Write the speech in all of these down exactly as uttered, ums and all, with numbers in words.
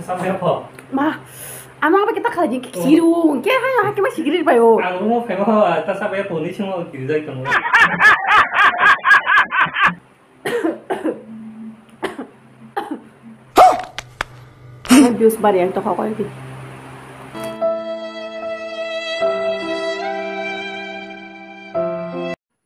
Samaya pho. Ma, ano apa kita khala jing kiri, ke ha ha ke ma sikiri bai o. Ang mo phai mo ta samaya pho ni chungo kiri jai tong. Views bari ang to kha koi ki.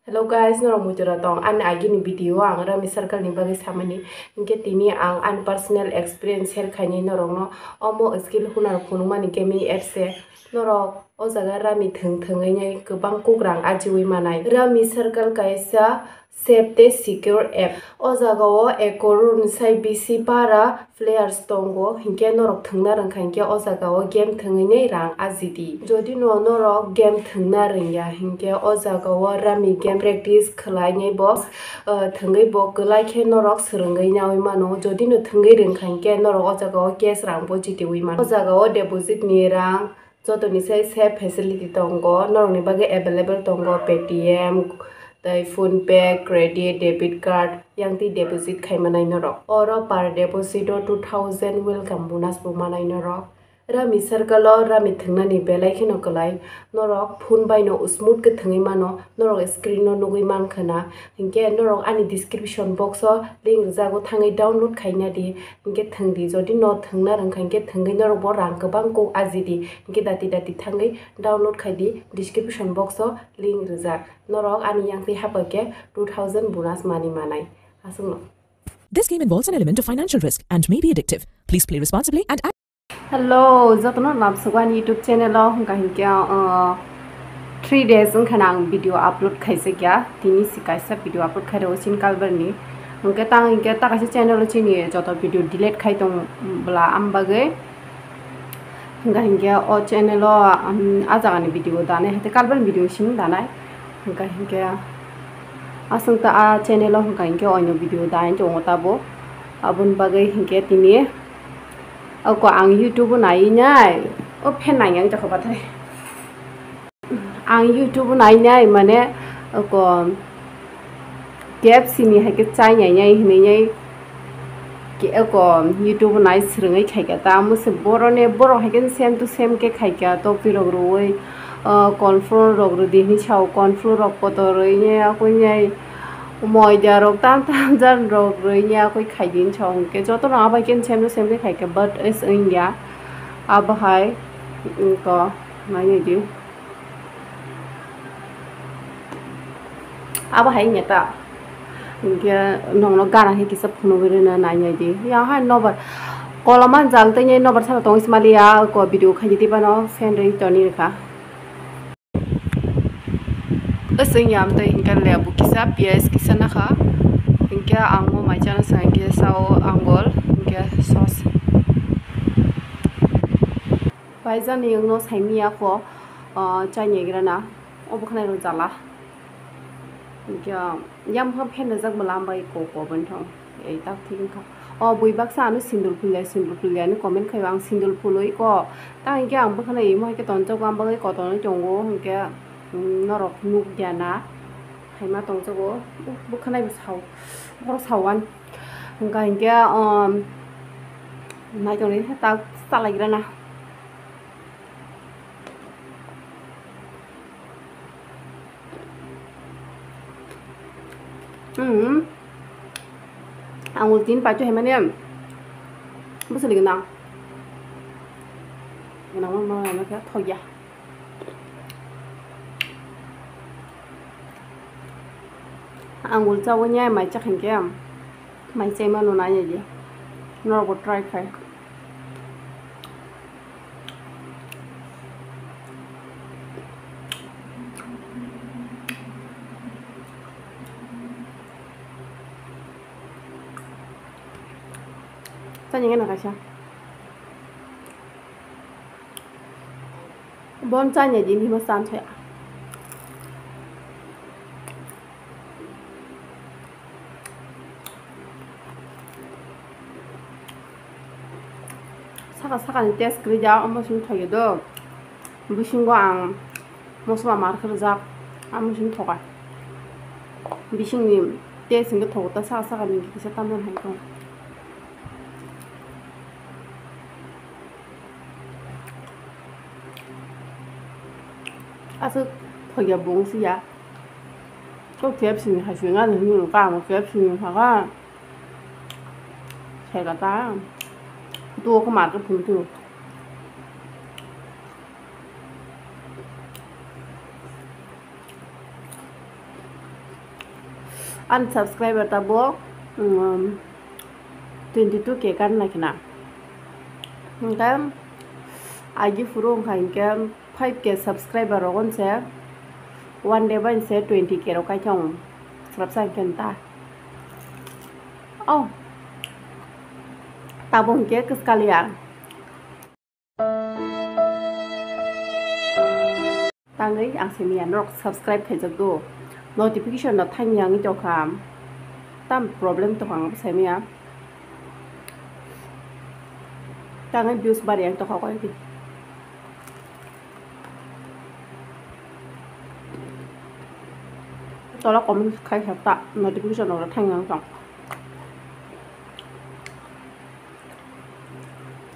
Hello guys, norok muitura tong ani agini video o ang Rami circle ni bagwi samani, hinkhe tini ang ani personal experience share khainai norokno. Omo skill hunar phunukmani gaming apps se norok o jaga Rami thwng thwngwi nai kwbang kukrang ajiwi manai. Rami circle kaisa safe tei secure app. O jaga o ekoror ni sai bisi para players tongo, hinkhe norok thwngna rwngkha hinkhe o jaga o game thwngwi nai rang ajidi. Jodi no norok game thwngna rwngya hinkhe o jaga o Rami game practice khwlai nai bo, uh, thwngwi bo kwlai khe norok swrwngwi naui mano. Jodi no thwngwi rwngkha hinkhe norok o jaga o cash rang bo jitiwi mano. O jaga o deposit ni rang jotoni sai safe facility tongo, norokni bagwi available tongo Paytm, tei PhonePe, credit, debit card, yang twi deposit khai manai norok. Oro per deposit o two thousand welcome bonus bo manai norok. Rami circle o Rami thwngnani belai kheno kwlai, norok phone bai no smooth khe thwngwi mano, norok screen o nugwi mankha na, hinkhe norok ani description box o link rijak o thangwi download khaina di. Hinkhe thwng di, jodi no thwngna rwngkha hinkhe thwngwi norok bo rang kwbang kok aji di. Hinkhe dati dati thangwi download khai di, description box o link rijak. Norok ani yang twi hapha khe two thousand bonus mani manai. Aswkno. This game involves an element of financial risk and may be addictive. Please play responsibly and Hello, jotono lamsogo ani YouTube channel o, hwnkha hinkhe, uh, three days wngkha na ang video upload khaijak ya. Tini si kaisa video upload khai rw sin kalbar ni. Hwnkhe tang hinkhe ta kaisa channel o chini joto video delete khai tong bwla, am bagwi. Hwnkha hinkhe o channel o, um, a jaga ni video danai, haikhe kalbar ni video simi danai. Hwnkha hinkhe aswk ta a channel o hwnkha hinkhe oino video dai tongo tabo. Aboni bagwi hinkhe tini Oko ang YouTube o nai nai, o fan nai ang jokha bathai. Ang YouTube o nai nai mane oko K F C ni hai khe chai nai nai hinui nai. Ke oko YouTube o nai swrwngwi khai kha ta, amo se borok ne, borok hai khe same to same khe khai kha, topi rok rwui, o, corn flour rok rwdi hinwi sao, corn flour rok kotor rwui ne, akoi nai. Moida rok tam tam jan rok rwui ya koi khai di hinwi sa hwnkhe joto no abai khe sem sem khe khai kha, but is wngya abo hai, mm, ko nai nai di abo hai wngya ta. Hinkhe nokno gana khe kisa phunugwi rwna nai nai di, yang hai nobar koloma jal tei nobar sara tongwi se mali ya ko video khai di tei bono fan rwi toni rwkha. Aswk ya amtwi hinkhe lebu kisa, piyaj kisa nakha. Hinkhe ang bo mai chana swngkhe sao angol, hinkhe sos. Paijani wngno saimanya kho, ah, chai naigrana. Obo khwnai rw jala. Hinkhe, yang bwkha fan rijak bwla, hambai kok kok bini thong. Ei tak thik wngkha. O bui baksa ano sindur phulia, sindur phulia hinwi comment khaio, ang sindur phului kok. Ta hinkhe ang bwkhwnai imo hai khe tonjak, ang bagwi kotornwi tongo, hinkhe, mm, norok nukya na. Haima tongjago, uh, bwkhwnai bo sao, borok sao ani. Hinkha hinkhe, um, naikolwi ta chalaigrana. Hmm. Ang ultin paito hai mane. Bwswli gwnang. Gwnang ma ma ma khe thokya. Ang ul chawi nai mai chakhan khe. Mai chai mano nai nai di. Norok bo try khai. Chani gana kaisa. Bon chanya din hima san thoya. Saka saka ni test kwrwi ja, omo sini thoya do. Bisingo ang mosla mar khe rwjak, omo sini thoka. Bisingni test hwnkhe thogo ta, saka saka ni kisa tamjani hai tongo. Aswk thokya bung siya. Kok K F C ni hai sini ani hini ka ang K F C ni saka. Seka ta. Tu ko market phun tu. Ani subscriber tabuk, um, twenty two K kan naikhe na. Hwnkhe agi phuru wngkha hinkhe five K subscriber rok se one day bai se twenty K rok kaikha wng. Swrapsa hinkhe nta. Oh. Tabuk hinkhe kwskaliya. Tangwi ang simiya norok subscribe khaijak do. Notification no thangya wngwi tongkha. Tam problem tongkha ang simiya. Tangwi views bari ang tongkha koi di. Tola comment khai kha ta notification no thangya wngwi tong.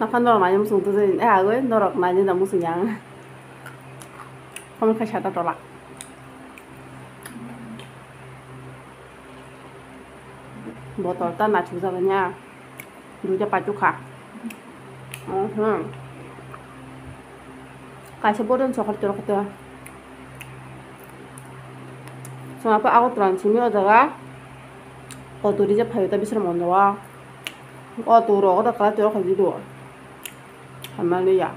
Nakha norok naina muchung twi, eh, agoi norok naina da muchung yang. Comment khai sata tola. Botol ta naithok jagani a. Duita paithok kha. Mhm. Kaisa bodon sokar torok kha. Chwng apa Agartala ni simi o jaga. Auto reserve phaio ta bisram mondo o. Auto rok o da kala twi rok khaidi do. Hamya liya.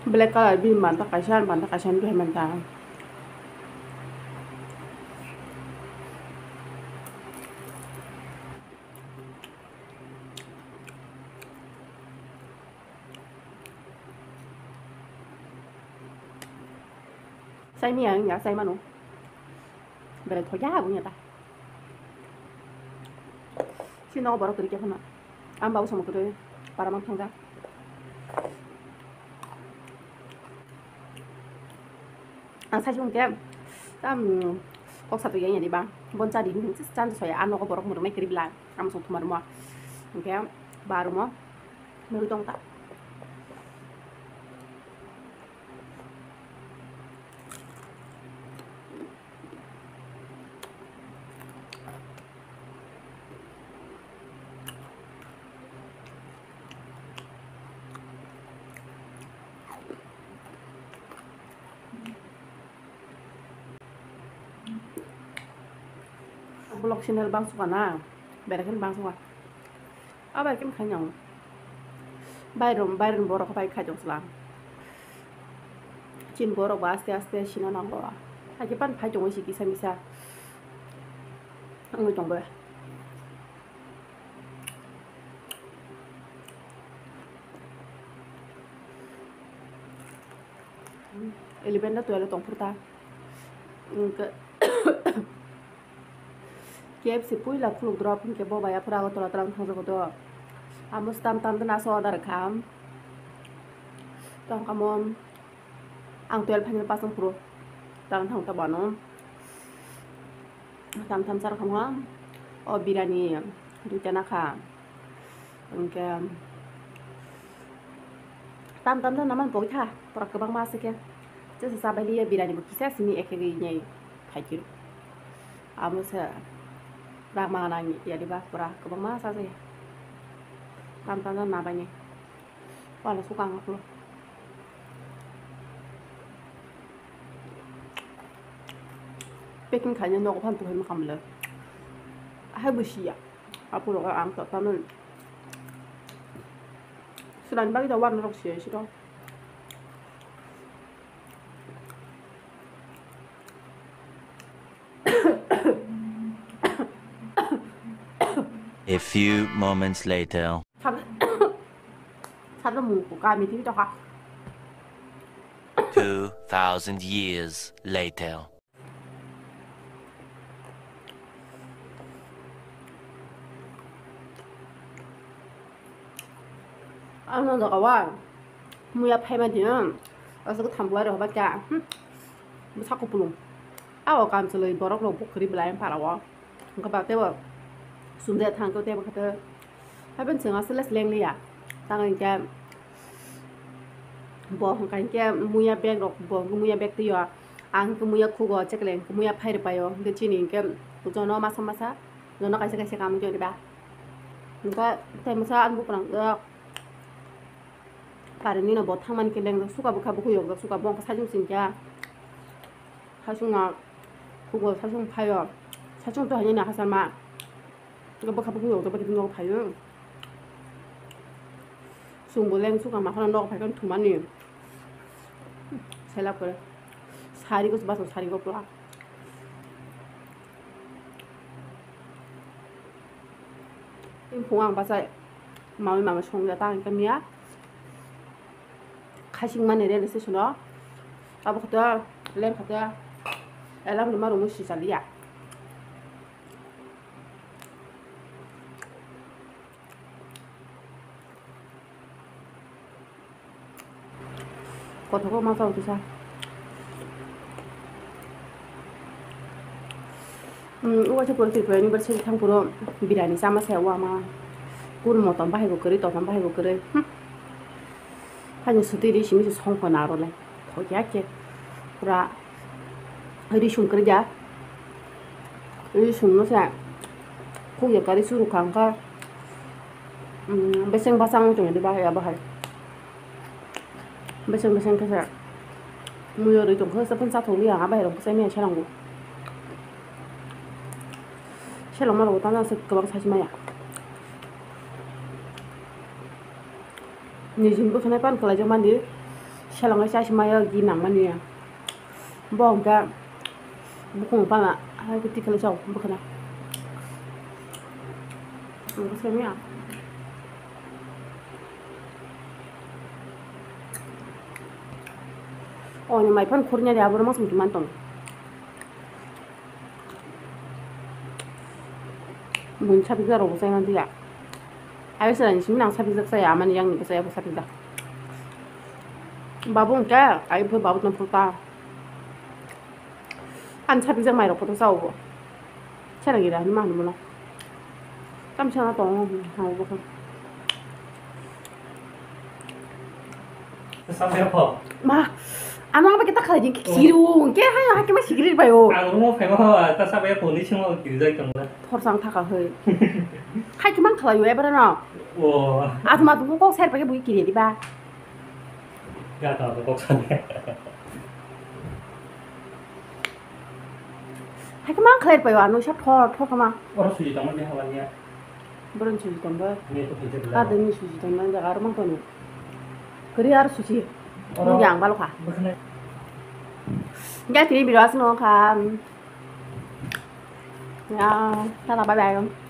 Black colour bini manta kaisa, manta kaisa ni bihai manta. Saimaya wngya, saimano. Belai thoya wngya ta. Chini nogo borok kwrwi khe phano. Ang babu samung kwrwi para mang thangja. Ang saisung khe tam kok satwi ya yani ba. Bon chadi hinwi chanja soya. Ang nogo borok mwrwknai kwrwi bla. Ang song thumar mo. Hwnkhe barumo. Mwrwi tong ta. Vlog channel bang suka na, berekhen bang suka. Abai khe khai nang. Bairom, bairom borok bai khai tong sla. Chin borok ba aste aste sina nango. Haikhe pan phai tongo si kisa misa. Wngwi tong bo. Eleven na twelve tong phur ta. Wngkhe K F C puila khuluk drop hinkhe bo bai aphuru Agartala twlang thangjago do. Amo stam tam dana so order kham. Tong kamo ang twelve phaini pasang phuru twlang thang ta bano. Tam tam sar khamo o birani duita nakha. Hwnkhe tam tam tam naman pokha pura kwbangma se khe. Jesa chabai liya birani bo kisa simi ekhe gwi nyai phaikhe. Amo se rang ma nang ya diba pura kwbangma sa se. Tam tam tam nabai ni. Wala sukang aku. Packing khaina nogo phan tuhai ma kamle. Ahai bo siya. Apo rogo ang to tano. Swnamni bagwi da warna rok siya siro. A few moments later. Sab-, sabda mungko kami tini toka. Two thousand years later. Ano doka wa muya phaima dino aswk thambuai rok ba kya, hmm, bwsa kupulung. Abo kamchwlwi borok rok bo kwrwi belai para o. Hwnkhe ba teibo sumjak thang khe teibo khe Haibeng chwng aswk le seleng liya. Tang hinkhe bo hwnkha hinkhe muya bag rok, bo hwnkhe muya bag twiyo. Ang hinkhe muya khugo, chekle hinkhe muya phai rwpaio. Hinkhe chini hinkhe jono masa masa, jono kaisa kaisa kaam wngwi tongdi ba. Hinkhe tei masa ani buphang rok. Karenino bo thangmani khe lengjak, suka bwkha bukhuk yokjak, suka bo wngkha saichung singkha. Saichung no khugo, saichung phaio. Saichung to haino hachal ma. Bwkha bukhuk yokjak bai khe nogo phaio. Chwng bo leng suka ma phano nogo phai khe thumani. Selak kore. Sari go basa sari go pla. Bini phungo ang bachai mawi mama songya ta hwnkhe miya khasing mani railway station o abo khato ler khato alarm rwma rwmwi swi chaliya. Kothok ma chao kisa. Hmm, uaisa pura Tripura University thang puro birani chama se uama. Kur motom bahai bo kwrwi, totom bahai bo kwrwi. Hmm. Haino suti ri simi se songkho na aro le. Thokya khe. Pura ri sum kwrwi ya. Ri sum no se. Khuk ya kari suru khang kha. Hmm, beseng basang tong di bahai ya bahai. Beseng beseng khe se muiyo rwi tongkha, se phano chathok liya, ang a bahairok bwsai maya selongo. Selongma rok tamo se kwbang sachi maya. Nijini bwkhanai pan kwlaijak mani, selongo sachi maya, gi nangmani ya. Bo hwnkhe bukhung pana hai khe tikhlai chao bwkhana. Ang bwsai maya. O ni mai phano khurnya de aboro mas mutu man tong. Bun sapikjak rok bwsai man diya. Ai sera ni simi nang sapikjak saya, amani yang ni bwsai abo sapikjak. Babu hwnkhe ai phai babu tong phuru ta. Ani sapikjak mairok kotor chao bo. Sera gira hinwi ma hinwi bono. Tam sana tongo ha bo khe. Sampai apa? Ma, ano apa kita khalai jing kiru, ke ha ha ke ma sigiri bayo. Ang rumo phai ma ta sampai apa ni chungo kiri jai tong la. Thorsang thaka hoi. Khai ke man khalai yo ebra no. O. Atma tu kok ser pake bui kiri di ba. Ya ta kok sana. Hai khe mang khlai paio ano sa thor thor kama. Oro suji tongma ni hawani ya. Boron suji tongba. Ni to phai jebla. Ka deni suji tongma jaga aro mang kono. Kari aro suji. Oro. Ni yang balo kha. Bwkhwnai. Ya tini biro asno kha. Ya, tata bye bye.